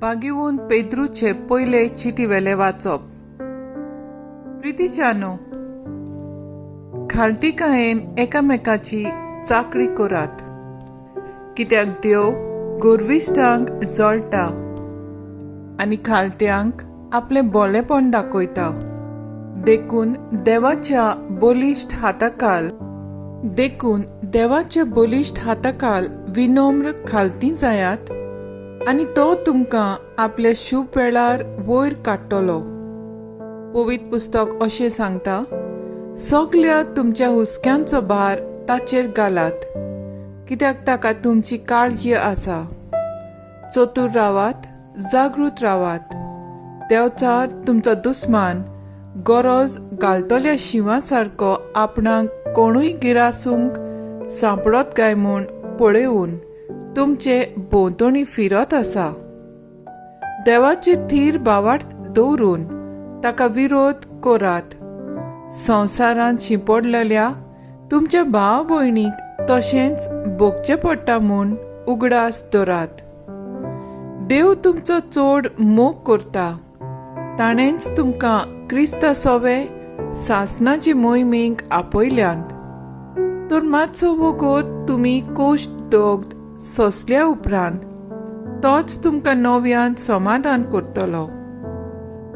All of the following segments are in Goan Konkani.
बागेवन पेद्रूचे पयले चिटीवेले वाचप. प्रितीच्यानो, खालतीकायेन एकामेकाची चाकरी करात, कित्याक देव गोरविश्टांक जळटा आनी खालत्यांक आपलें बोलेपण दाखयता. देखून देवाच्या बलिश्ट हाताखाल देखून देवाच्या बलिश्ट हाताखाल विनम्र खालती जायात आनी तो तुमकां आपल्या शुभ वेळार वयर काडटलो. पवित्र पुस्तक अशें सांगता, सगल्या तुमच्या हुस्क्यांचो भार ताचेर घालात, कित्याक ताका तुमची काळजी आसा. चतूर रावात, जागृत रावात. देवचार तुमचो दुस्मान गरज घालतल्या शिंवा सारको आपणाक कोणूय गिरासूंक सांपडत काय म्हूण पळोवन तुमचे भोंवतणी फिरत आसा. देवाचे थीर भावार्थ दवरून ताका विरोध करात. संवसारांत शिंपडलेल्या तुमच्या भाव भयणीक तशेंच भोगचें पडटा म्हूण उगडास दवरात. देव तुमचो चड मोग करता, ताणेंच तुमकां क्रिस्ता सोवे सासनाचे मोहिमेक आपयल्यांत. तर मातसो वगत तुमी कोश्ट दोग्ध सोंसल्या उपरांत तोच तुमकां नव्यान समाधान करतलो,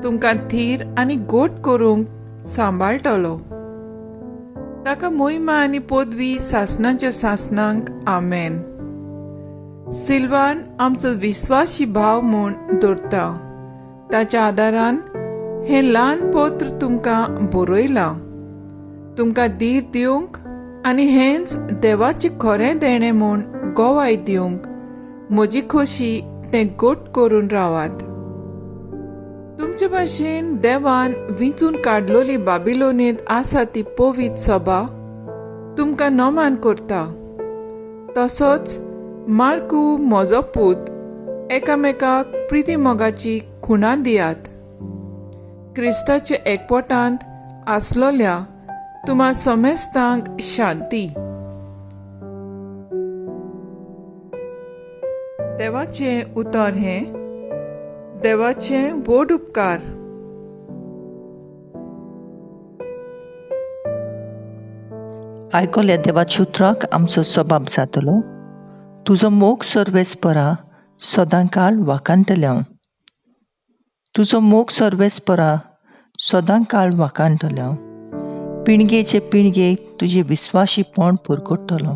तुमकां थीर आनी गोट करूंक सांबाळटलो. ताका मोहिमा आनी पदवी सासनाच्या सासनांक. आमेन. सिल्वान आमचो विस्वासी भाव म्हूण दवरता, ताच्या आदारान हें ल्हान पत्र तुमकां बरयलां, तुमकां धीर दिवंक आनी हेंच देवाचें खरें देणें म्हूण गवाय दिवंक म्हजी खोशी तें गोट करून रावात. तुमचे भाशेन देवान विंचून काडलोली बाबिलोनेंत आसा ती पवित्र सभा तुमकां नमान करता. तसोच मार्कू म्हजो पूत एकामेकाक प्रिती मोगाची खुणा दियात. क्रिस्ताच्या एकवटांत आसलोल्या तुमा समेस्तांक शांती. देवाचें उतर हें देवाचें व्हड उपकार. आयकल्या देवाच्या उतराक आमचो सबाब जातलो. तुजो मोग सर्वेस्परा सदांकाळ वाखाणटलें हांव. तुजो मोग सर्वेस्परा सदांकाळ वाखाणटलें हांव. पिणगेचे पिणगेक तुजें विस्वाशीपण पुरकोडटलो.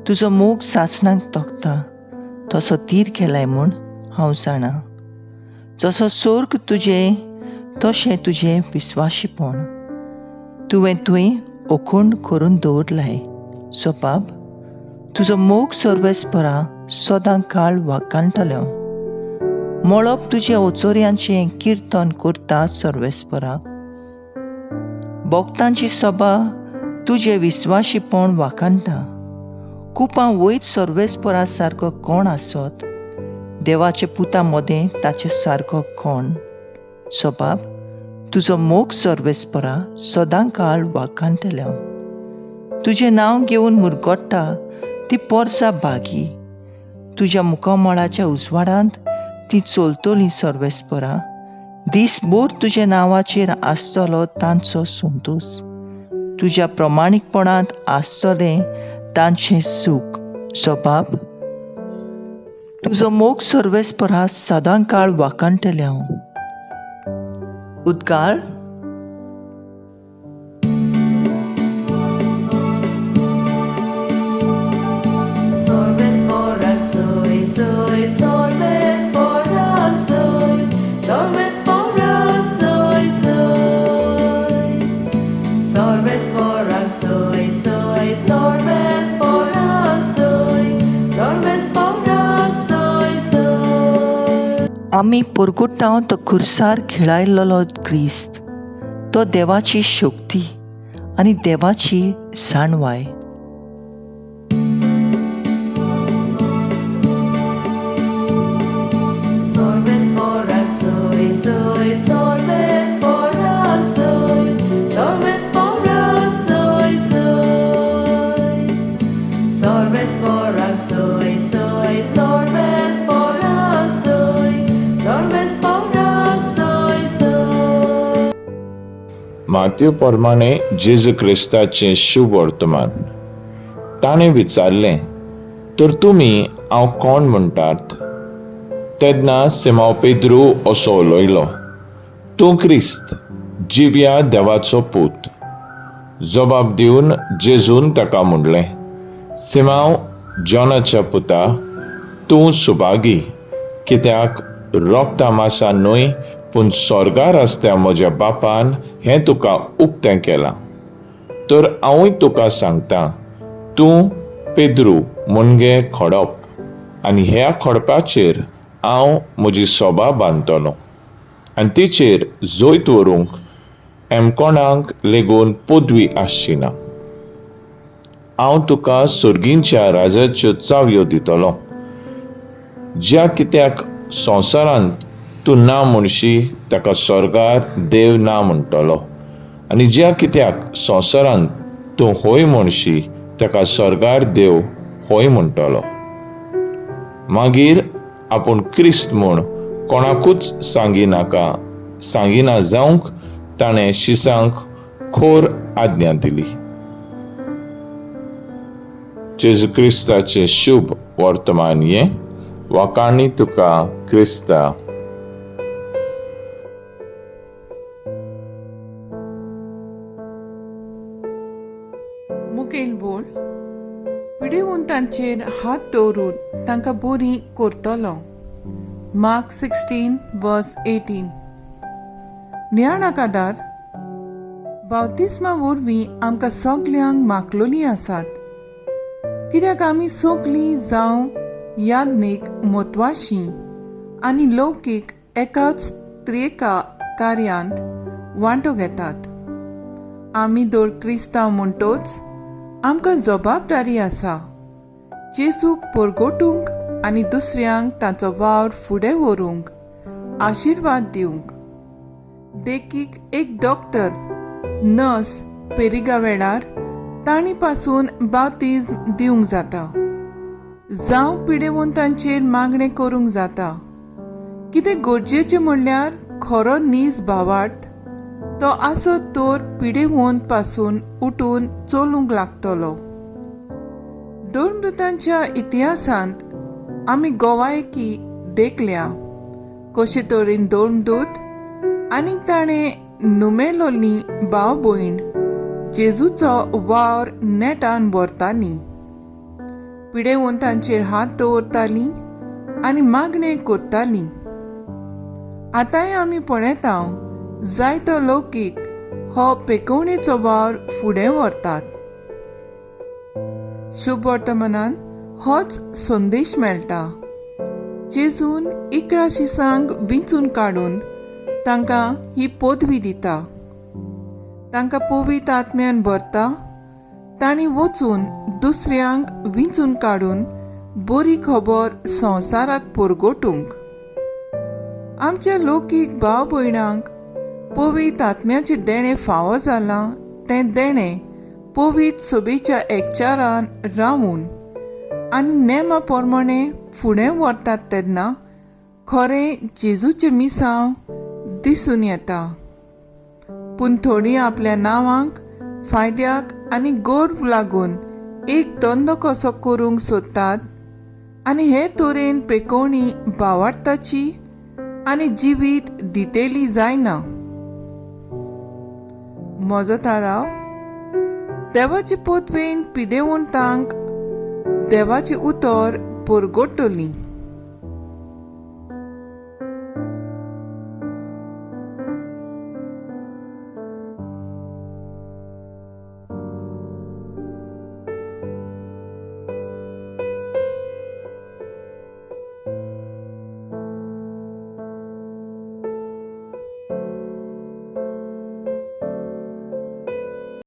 तुजो मोग सासणाक तोखता तसो तीर केलाय म्हूण हांव जाणा. जसो सोर्ग तुजें तशें तुजें विस्वाशीपण तुवें तुवें ओखंड करून दवरलाय. सोबाब, तुजो मोग सर्वेस्परा सदां काळ वाखाणटलें हांव. मळब तुज्या ओचोऱ्यांचें किर्तन करता सर्वेस्परा. भक्तांची सभा तुजें विस्वाशीपण वाखाणटा. कुपां वयर सर्वेस्परा सारको कोण आसत? देवाचे पुता मदें ताचे सारको कोण? सोबाब, तुजो मोग सर्वेस्परा सदां काळ वाखाणटलें हांव. तुजें नांव घेवन मुरगट्टा ती पोरसा भागी. तुज्या मुखामळाच्या उजवाडांत ती चलतली सर्वेस्परा. दीसभर तुज्या नांवाचेर आसतलो तांचो संतोश. तुज्या प्रमाणीकपणांत आसतलें तांचें सूख. सोबाब, तुजो मोग सर्वेस्परा सदां काळ वाखाणटलें हांव. उद्गार. आमी परगुट्टां तो खुर्सार खेळायल्लो क्रिस्त, तो देवाची शक्ती आनी देवाची जाणवाय. Sorbes por soy, soy, sorbes por soy. मातयो प्रमाणे जेजू क्रिस्ताचें शुभ वर्तमान. ताणें विचारलें, तर तुमी हांव कोण म्हणटात? तेन्ना सिमांव पेद्रू असो उलयलो, तूं क्रिस्त, जिव्या देवाचो पूत. जबाब दिवन जेजून ताका म्हणलें, सिमांव जॉनाच्या पुता, तूं सुभागी, कित्याक रोगता मासा न्हय पूण स्वर्गार आसत्या म्हज्या बापान हें तुका उक्तें केलां. तर हांवूय तुका सांगता, तूं पेद्रू मुणगे खडप, आनी ह्या खडपाचेर हांव म्हजी सोबा बांदतलो, आनी तिचेर जैत व्हरूंक एमकोणाक लेगून पदवी आसची ना. हांव तुका सर्गींच्या राजाच्यो चावयो दितलो. ज्या कित्याक संवसारांत तूं ना म्हणशी ताका स्वर्गार देव ना म्हणटलो, आनी ज्या कित्याक संवसारांत तूं हय म्हणशी ताका स्वर्गार देव हय म्हणटलो. मागीर आपूण क्रिस्त म्हूण कोणाकूच सांगिना जावंक ताणें शिसांक खोर आज्ञा दिली. जेजू क्रिस्ताचें शुभ वर्तमान हें. वाखाणी तुका क्रिस्ता. मुखेल बोल पिडेवंतांचेर हात दवरून तांकां बरी करतलो. मार्क 16:18. नियाळाकादार बावतिस्मा वरवीं आमकां सगल्यांक माकलोली आसात, कित्याक आमी सगलीं जावं याज्ञीक म्हत्वाशी आनी लौकीक एकाच त्रिएका कार्यांत वांटो घेतात. आमी दर क्रिस्तांव म्हणटोच आमकां जबाबदारी आसा जेजूक परगटूंक आनी दुसऱ्यांक ताचो वावर फुडें व्हरूंक आशिर्वाद दिवंक. देखीक एक डॉक्टर, नर्स पेरिगा वेळार तांणी पासून बावतिज्म दिवंक जाता, जावं पिडेवंतांचेर मागणें करूंक जाता. कितें गरजेचें म्हणल्यार खरो नीज भावार्थ तो आसत तर पिडेवंत पासून उठून चलूंक लागतलो. धर्मदूतांच्या इतिहासांत आमी गोवायकी देखल्या कशे तरेन धर्मदूत आनी ताणें नुमेलोली भाव भयण जेजूचो वावर नेटान व्हरताली, पिडेवंतांचेर हात दवरताली आनी मागणें करताली. आतांय आमी पळयता जायतो लौकीक हो पेकोवणेचो वावर फुडें व्हरतात. शुभ वर्तमानान होच संदेश मेळटा. जेजून 11 शिसांक विंचून काडून तांकां ही पदवी दिता, तांकां पवित्र आत्म्यान भरता. तांणी वचून दुसऱ्यांक विंचून काडून बरी खबर संवसाराक परगटूंक. आमच्या लौकीक भाव भयणांक पवित्र आत्म्याचें देणें फावो जालां तें देणें पवित्र सोबेच्या एकचारान रावून आनी नेमा प्रमाणे फुडें व्हरतात तेन्ना खरें जेजूचें मिसांव दिसून येता. पूण थोडीं आपल्या नांवांक फायद्याक आनी गर्व लागून एक धंदो कसो करूंक सोदतात आनी हे तरेन पेकोवणी भावार्थाची आनी जिवीत दितेली जायना. म्हजो थाराव देवाचे पदवेन पिदेवंतांक देवाचें उतर परगटतली.